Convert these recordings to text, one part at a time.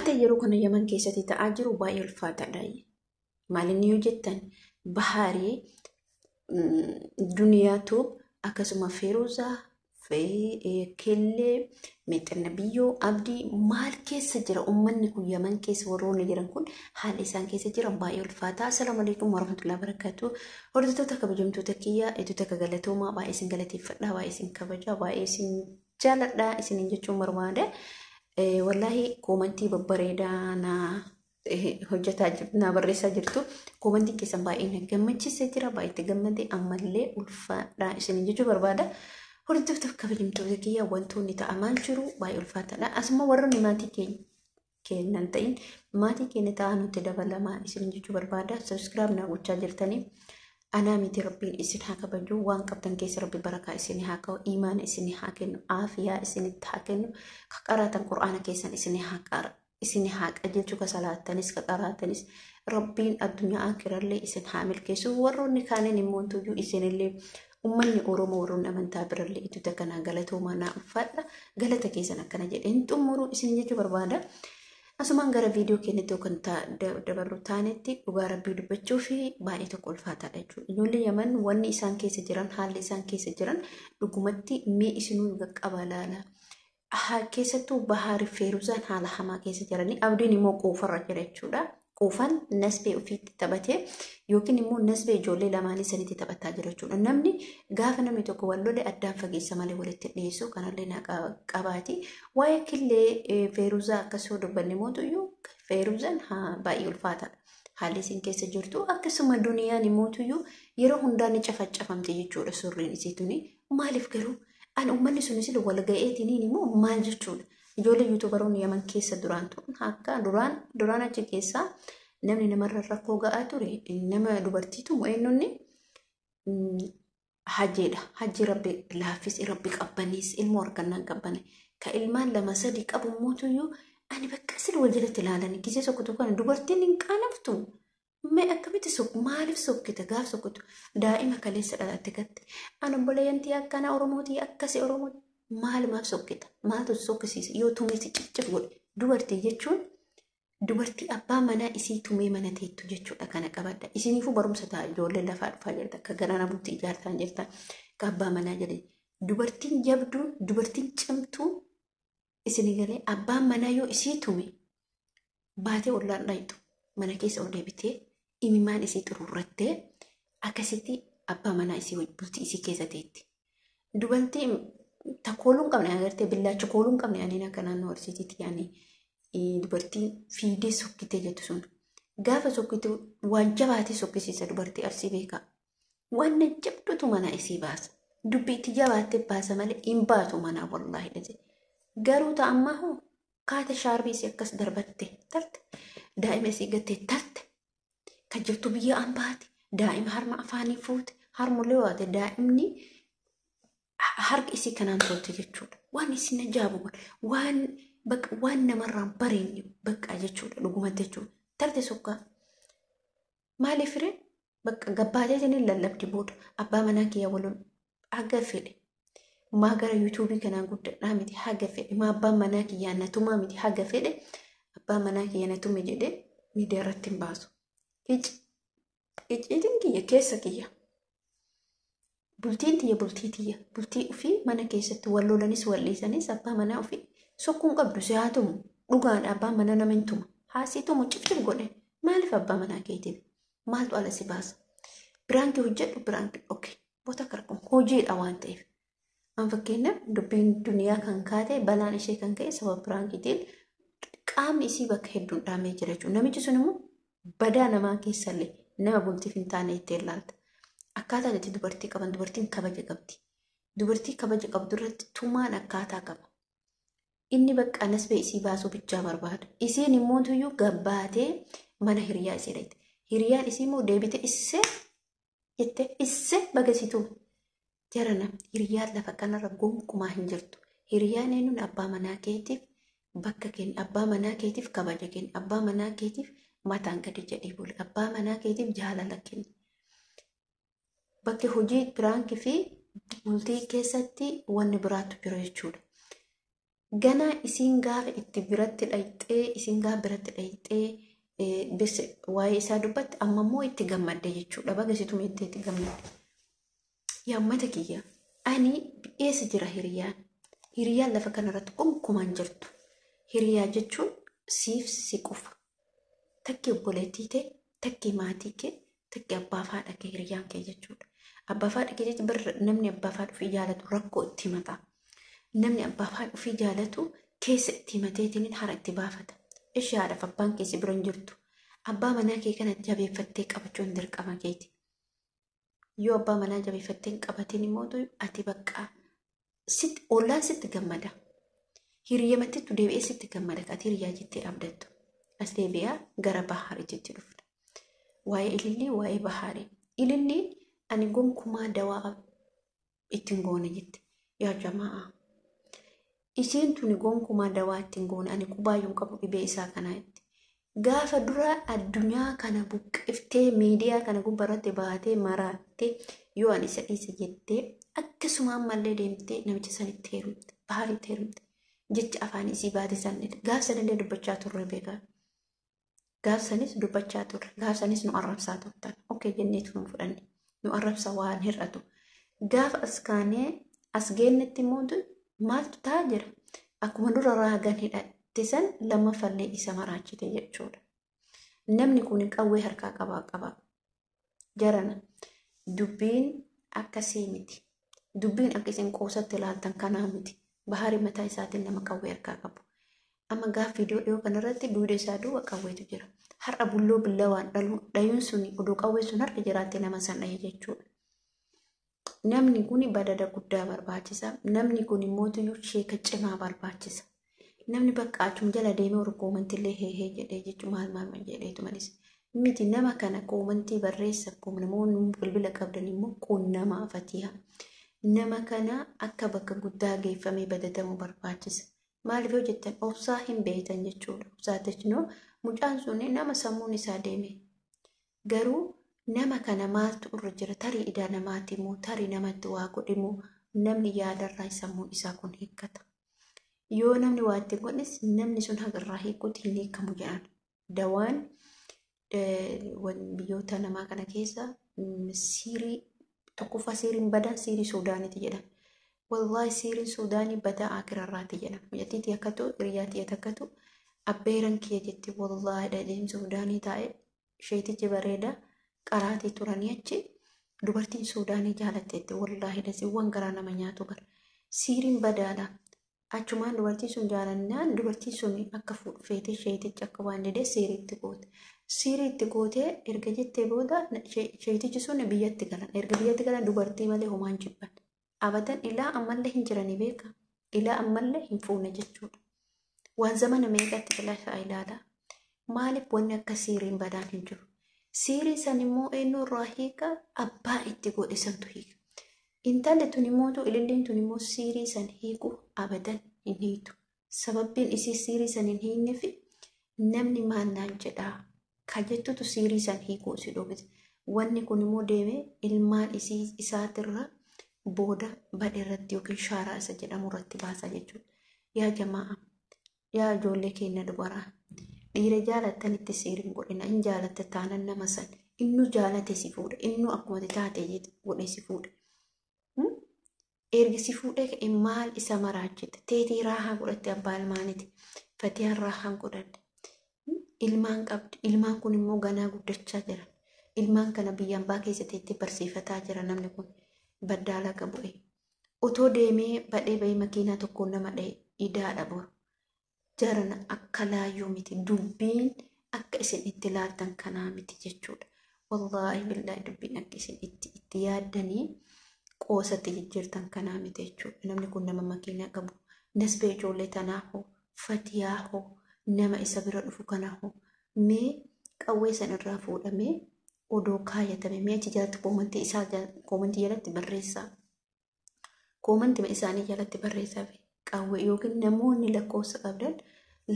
Taatee yeroo kana Yaman keessatti ta'aa jiru baay'ee ulfaataadha. Maalinni yoo jettan Baharii, Duniyaatu, akkasuma Feeruzaa, Kellee, Meexxina Biyyoo, Abdii maal keessa jira? Uummanni kun Yaman keessa warroonni jiran kun haalli isaan keessa jiran baay'ee ulfaataa. Assalaamu alaikum warahmatullahi wabarakatuh. Hordoftoota kabajamtoota kiyyaa, eettota akka galatoomaa, baay'ee isin galateeffadha, baay'ee isin kabaja, baay'ee isin jaaladha isiniin jechuun barbaada. Wallaahi koomantii babbareedaa na hojjetaa na barreessaa jirtu. Koomantiin keessan baay'ee na gammachiisee jira, baay'ee itti gammade, ammallee ulfaadha isiniin jechuu barbaada. Hordoftoota kabajamtoota kiyyaa, wantoonni ta'amaa jiru baay'ee ulfaataadha. Asuma warroonni maatii keenya kennan ta'in maatii keenya ta'aa nutti dabalamaa isiniin jechuu barbaada. Subscribe na gochaa jirtanii. Anaa miti, Rabbiin isin haa kabaju, waan qabdan keessa Rabbi barakaa isin haa ka'u, imaana isin haa kennu, aafiyaa isinitti haa kennu, ka qaraatan Qur'aana keessan isin haa qara, isin haa qajeelchu, ka salaattanis ka qaraatanis Rabbiin addunyaa akirallee isin haa milkeessu. Warroonni kaaniin immoo tuyyuu isinillee uummanni Oromoo warroonni amantaa birallee itti kanaa galatoomaa, naa ulfaadha. Galata keessan akkana jedheen xumuru isin jechuu barbaada. Asumaan gara viidiyoo keenyatti yookaan dabarru taanetti, dhugaa Rabbii dubbachuu fi baay'ee tokko ulfaataadha jechuudha. Ijoollee Yaman wanni isaan keessa jiran, haalli isaan keessa jiran dhugumatti mee isinuu qaqqaba laala. Keessattuu Bahaari Feeruzaan haala hamaa keessa jiranii, Abdiin immoo quufarra jira jechuudha. Quufan nasbee ofiitti taphatee yookiin immoo nasbee ijoollee lamaanii sanitti taphataa jira jechuudha. Namni gaafa namni tokko wal lole addaan fageessa malee walitti dhiyeessu kanallee na qabaati. Waa'ee killee Feeruzaa akkasuma dubbanne mootuyyuu, Feeruzaan baay'ee ulfaataadha. Haalli isin keessa jirtu, akkasuma Duniyaan mootuyyuu yeroo hundaa ni cafacafamte jechuudha surriin isii tuni. Maaliif garuu ani uummanni sunis wal ga'eetiniin immoo maal jechuudha? Ijoollee yuutuubaroonni Yaman keessa duraan turan akka duraan duraan achi keessaa namni namarra rakkoo ga'aa ture nama dubartiitu eenyunni hajjeedha. Hajji Rabbi laaffis, Rabbi qabbanees, ilmoo harkannaan qabbane. Ka ilmaan lama sadi qabu mootuyyuu ani bakka isin wal jalatti ilaalanii gisee tokko tokko dubartiin hin qaanaftu. Mee akkamitti sokku, maaliif sokkita? Gaaf sokkitu daa'ima kaleessa dhalatte gatte. Ani obboleeyyantii akkana Oromootii akkasii Oromoo maalumaaf sokkita? Maaltu sokkisiisa? Yoo tumeessi cicciif godhe, dubartii jechuun dubartii abbaa manaa isii tumee mana teettu jechuudha, kana qabadha. Isiniifuu barumsa ta'a, ijoollee lafaa dhufaa jirta, akka garaana bultii ijaartaa jirta, akka abbaa manaa jedhe. Dubartiin jabduun, dubartiin cimtuu isinii galee abbaan manaa yoo isii tume baatee ollaan dhayxu, mana keessa ol deebitee imimaan isii xururrattee akkasitti abbaa manaa isii bultii isii keessa teetti. Dubartii ta kooluu hin qabne agartee, billaacha kooluu hin qabne, ani akka naannoo Arsiitiitti yaani dubartiin fiidee sokkitee jettu sun gaafa sokkitu waan jabaatee sokkisiisa, dubartii Arsii beekaa. Waan jabdutu mana isii baasa. Dubbii itti jabaattee baasa malee hin baatu manaa, wallaahi dhate. Garuu ta'a ammaa hoo kaata shaarbii isii akkas darbatte tarte, daa'ima isii gattee tarte, kan jirtu biyya ambaati, daa'ima harma afaanii fuute, harmullee waate, daa'imni harka isii kanaan tolte jechuudha. Waan isin ajaa'ibu, waan bakka waan namarraan bareenye bakka jechuudha, dhugumatti jechuudha. Tarte sokkaa. Maaliif firee bakka gabbaatee jennee lallabdi booda abbaa manaa kiyya waloon haga fedhe. Maa gara yuutuubii kanaan guddadhaa miti, haga fedhe maa abbaan manaa kiyyaa na tumaa miti, haga fedhe abbaa manaa kiyya na tume jedhee miidiyaa irratti hin baasu. Icciitiin kiyya keessa kiyya. Bultiin tiyya bultii tiyya. Bultii ofii mana keessatti wal lolanis wal dhiisanis abbaa manaa ofii sokkuun qabdu si haa tumu. Dhugaadha, abbaa manaa nama hin tuma. Haasii tumu cifcif godhe. Maaliif abbaa manaa keetiif? Maaltu ala si baasa? Piraankii hojjedhu, piraankii dhoke. Boota karqum hojiidha waan ta'eef. An fakkeenyaaf dubbiin Duniyaa kan kaate, balaan ishee kan ka'e sababa piraankiitiin qaamni isii bakka hedduun dhaamee jira jechuudha. Namichi sun immoo badaa namaa keessallee nama bultiif hin taane ittiin ilaalta. Akkaataan itti dubartii qaban, dubartiin kabaja qabdi. Dubartii kabaja qabdu irratti tumaan akkaataa qaba. Inni bakka nasbee isii baasuu bichaa barbaada. Isiin immoo tuyyuu gabbaatee mana hiriyaa isii dhaqxe. Hiriyaan isii immoo deebite issee jette, issee baga isii tume. Jarana, hiriyaan lafa kanarra gonkumaa hin jirtu. Hiriyaan eenyuun abbaa manaa keetiif bakka kenni, abbaa manaa keetiif kabaja kenni, abbaa manaa keetiif mataan gadi jedhee bule, abbaa manaa keetiif jaalala kenni. Bakki hojii piraankii fi bultii keessatti wanni biraatu jira jechuudha. Ganaa isiin gaafa itti biratti dhayxee isiin gaafa biratti dhayxee waa'ee isaa dubbatte amma immoo itti gammadde jechuudha. Baga situ meettee itti gammadde. Yaa uummata kiyya, ani eessa jira hiriyaan? Hiriyaan lafa kanarratti gonkumaan jirtu. Hiriyaa jechuun siif si qofa. Takki obboleettii ta'e, takki maatii kee, takki abbaa fi haadha kee hiriyaan kee jechuudha. Abbaa fi haadha kee jechuun birra namni abbaa fi haadha ofii jaalatu rakkoo itti himata. Namni abbaa fi haadha ofii jaalatu keessa itti himateetiin hara itti baafata. Ishee haadhaaf abbaan kee si bira hin jirtu. Abbaa manaa kee kana jabeeffattee qabachuun dirqama keeti. Yoo abbaa manaa jabeeffattee hin qabatin immoo ati bakka sitti ollaan sitti gammada. Hiriyamattitu deebi'ee sitti gammada ati hiriyaa jettee abdattu. As deebi'aa gara bahaariitti dhufna. Waa'ee ilillii waa'ee bahaarii. Ililliin ani gonkumaa dawaa ittiin goone jette. Yaa jamaa. Isheen tuni gonkumaa dawaa ittiin goone ani qubaayyuu hin qabu dhibee isaa kanaa jetti. Gaafa dura addunyaa kana buqqiftee miidiyaa kana gubbaarratti baatee maraattee yoo ani isa dhiise jettee akkasuma ammallee deemtee namicha sanitti heerumte baharitti heerumte jecha afaan isii baate san gaaf sanillee dubbachaa turre beekaa. Gaaf sanis dubbachaa turre gaaf sanis nu arrabsaa turtan okee jenneetu nu fudhanne nu arrabsa waan hir'atu. Gaafa as kaanee as geennetti immoo maaltu ta'aa jira? Akkuma dura raagan hidhatte san lammaffallee isa maraachite jechuudha. Namni kun qawwee harkaa qabaa qaba. Jarana dubbiin akkasii miti. Dubbiin akka isin qoosatti ilaaltan kanaa miti. Bahari mataa isaatiin nama qawwee harkaa qabu. Amma gaaf viidiyoo dhiyoo kanarratti duuda isaa duuba qawweetu jira. Har'a bulloo billawaan dhayuun sun oduu qawwee sun harka jiraatte nama san dhaye jechuudha. Namni kun badada guddaa barbaachisa. Namni kun immoo sheeka cimaa barbaachisa. Namni bakka achum jala deemee warra koomantillee heehee jedhee jechuun maal maal jedheetu malis. Miti nama kana koomantii barreessa akkuma namoonni bilbila qabdan immoo qunnamaa fatiha. Nama kana akka bakka guddaa geeffamee badadamu barbaachisa. Maaliif yoo jettan obsaa hin beektan jechuudha. Obsaa jechuun mucaan sun nama sammuun isaa deeme. Garuu nama kana maaltu irra jira? Tarii idaa namaati moo tarii namatti waa godhe moo namni yaadarraa sammuun isaa kun hiikkata. Yoo namni waa itti godhes namni sun hagarraa hiikutti hin hiikamu jedhan. Dawaan biyyoota namaa kana keessa siirii tokkoffaa siiriin badaa siirii Suudaaniiti jedhan. Wallaahi siiriin Suudaanii badaa akirarraati jedhan. Mucattiitii akkatu hiriyyaatii akkatu abbeeran kiyya jetti wallaahi dhadhiin Suudaanii taa'e sheetichi bareeda qaraatii turanii achi dubartiin Suudaanii jaalatteetti wallaahi dhasiiwwan garaa nama nyaatu bara. Siiriin badaadha. Achumaan dubartiin sun jaalannaan dubartiin sun akka feetee sheetichi akka waan didee siiriitti goote. Siiriitti gootee erga jettee booda sheetichi sun biyyatti galan. Erga biyyatti galan dubartii malee homaan jibban. Abadan ilaa ammallee hin jiranii beeka. Ilaa ammallee hin fuune jechuudha. Waan zamana meeqatti ilaa isaa ilaala. Maaliif wanni akka siiriin badaan hin jiru? Siirii san immoo eenyu irraa hiika? Abbaa itti godhe santu hiika. Intalli tun immoo ililliin tun immoo siirii san hiiku abadan hin hiitu. Sababbiin isii siirii san hin hiikneef namni maal naan jedhaa ka jettutu siirii san hiikuu si dhoofite. Wanni kun immoo deemee ilmaan isii isaatirra booda badhe irratti yookiin shaaraa isa jedhamu irratti baasa jechuudha. Yaa jamaa, yaa ijoollee keenya dubaraa, dhiira jaalattanitti siiriin godhina. Hin jaalatta taanan nama san innu jaalate si fuudha. Innu akkuma taate godhe si fuudha. Erga si fuudhee ka'e maal isa maraachite? Teetii raahaa godhatte abbaa ilmaaniiti. Fatiyaan raahaan godhanne. Ilmaan qabdi. Ilmaan kun immoo ganaa guddachaa jira. Ilmaan kana biyya ambaa keessa teettee barsiifataa jira namni kun. Baddaa laga bu'e. Otoo deemee badhee bahee makiinaa tokkoon nama dha'e idaadha boru. Jarana akka laayyuu miti. Dubbiin akka isin itti laaltan kanaa miti jechuudha. Wallaahi billaahi dubbiin akka isin itti yaaddanii qoosatti jijjiirtan kanaa miti jechuudha. Namni kun nama makiinaa qabu. Nasbee ijoollee tanaa hoo, fatiyaa hoo, nama isa bira dhufu kanaa hoo. Mee qawwee san irraa fuudhamee odoo kaayatame mee achi jalatti koomantii isaa koomantii jalatti barreessaa. Koomantii isaanii jalatti barreessaa qawwee yookiin namoonni lakkoofsa qabdan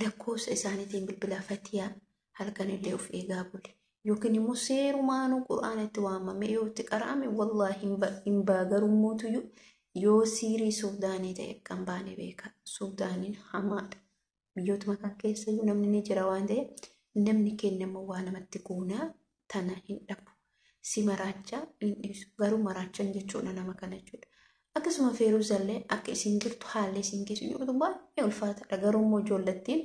lakkoofsa isaaniitiin bilbilaa fatiyaa halkanillee of eegaa bule. Yookiin immoo seerumaanuu quraana itti waamame yoo itti qara'ame wallaahi hin baagarummootuyyu Yoo siirii Suudaanii ta'e akka hin baane beeka. Suudaaniin hamaadha. Biyyootuma kan keessayyuu namni ni jira waan ta'eef namni kennamu waa namatti guunaa tana hin dhabu. Si maraachaa hin dhiisu. Garuu maraachan jechuudha nama kana jechuudha. Akkasuma Feeruzallee akka isin jirtu haalli isin keessa jirtu baay'ee ulfaataadha. Garuu immoo ijoollattiin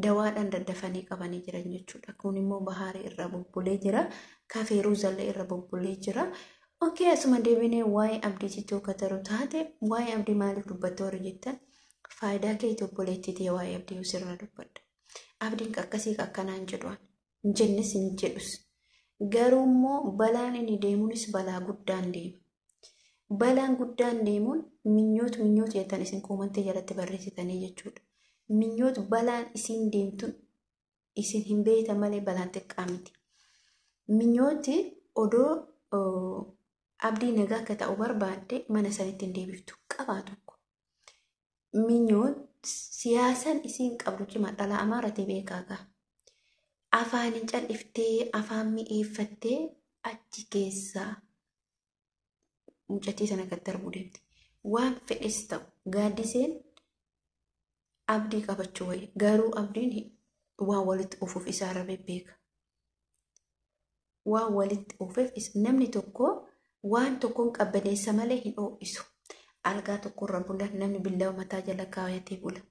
dawaadhaan daddafanii qabanii jiran jechuudha. Kun immoo Bahaarii irra bubbulee jira. Ka Feeruzallee irra bubbulee jira. Okey, asuma deebinee waa'ee Abdiititti yoo kataru taate, waa'ee Abdii maaliif dubbatta warri jettan, faayidaa keeti obboleettii ta'e waa'ee Abdii yoo sirra dubbadha. Abdiin akkasii akkanaan jedhu hin jennes hin jedhus. Garuu immoo balaan inni deemuunis balaa guddaan deema. Balaan guddaan deemuun Minyoot Minyoot jettan isin koomantii jalatti barreessitanii jechuudha. Minyoot balaan isin deemtuun isin hin beektan malee balaan xiqqaa miti. Minyooti odoo Abdii nagaa akka ta'u barbaadde mana sanitti hin deebiftu qabaa tokko. Minyoot siyaasaan isiin qabdu cima dhala Amaarati beekaa gaa. Afaanin cal'iftee afaan mi'eeffattee achi keessaa mucattii sana gad darbuu deemti. Waan fedhes ta'u Gaaddiseen Abdii qabachuu wayya. Garuu Abdiin waan walitti oofuuf isaarra bebbeeka. Waan walitti oofeef namni tokko waan tokkoon qabbaneessa malee hin ho'isu. Algaa tokkorra bula, namni billawa mataa jala kaayatee bula.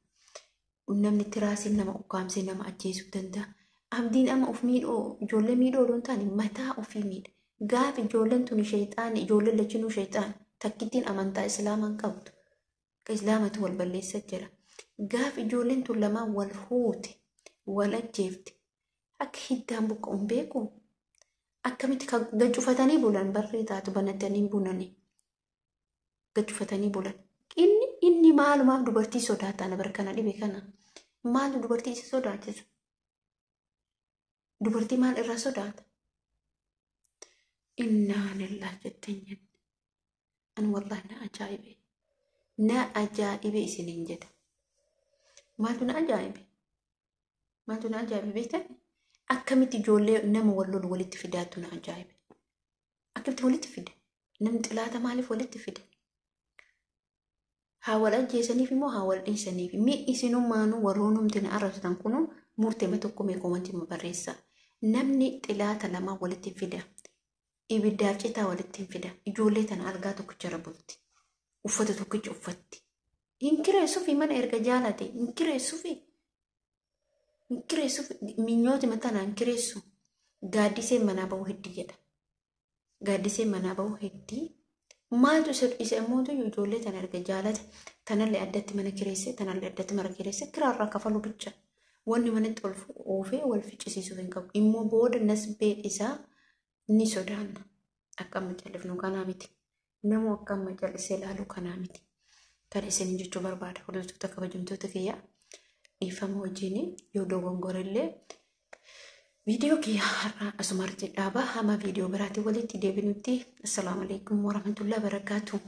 Namni tiraasiin nama ukkaamsee nama ajjeesuu danda'a. Abdiin amma of miidhuu, ijoollee miidhuu odoo hin taane mataa ofii miidha. Gaaf ijoolleen tuni sheexaani, ijoolleen lachinuu sheexaani. Takkittiin amantaa Islaamaa hin qabdu. Akka Islaamatu wal balleessa jira. Gaaf ijoolleen tun lamaan wal fuute, wal ajjeefte, akka hiddaan buqqa'u hin beeku. Akkamitti gacufatanii bulan barree taatu banatanii bunanii. Gacufatanii bulan. Inni maalumaaf dubartii sodaata ana bara kana dhibe kana. Maaltu dubartii isa sodaachisa? Dubartii maal irraa sodaata? Innaa lillah jetteen jenne. An wallahi na ajaa'ibe. Na ajaa'ibe isiniin jedha. Maaltu na ajaa'ibe? Maaltu na ajaa'ibe beektan? Akkamitti ijoollee nama wal lolu walitti fidaattu na ajaa'ibe. Akkamitti walitti fida? Namni xilaata maaliif walitti fida? Haa wal ajjeesaniif immoo haa wal dhiisaniif. Mee isinummaanuu warroonumti na arrabsitan kunuu murteema tokko mee koomantii barreessaa. Namni xilaata lama walitti fida. Ibiddaaf citaa walitti hin fida. Ijoollee tana algaa tokkicharra bulti. Uffata tokkicha uffatti. Hin kireessuufi mana erga jaalate hin kireessuufi. Hin kireessuufi Minyooti matanaa hin kireessu. Gaaddiseen manaa ba'uu heddii jedha. Gaaddiseen manaa ba'uu heddii. Maaltu isa immoo ijoollee tana erga jaalate tanallee addatti mana kireesse tanallee addatti mana kireesse kiraarraa kafaluu bicha. Wanni manatti ol oofee wal ficcisiisuuf hin qabu. Immoo booda nasbee isaa ni sodaanna. Akka amma callifnu kanaa miti. Namuu akka amma callisee ilaalu kanaa miti. Kan isin jechuu barbaada. Hordoftoota kabajamtoota kiyyaa dhiifama wajjin yoo dogongorellee viidiyoo kiyya har'aa asumarratti dhaaba. Hamma viidiyoo biraatiin walitti deebinutti. Assalaamu alaikum warahmatullahi wabarakaatuh.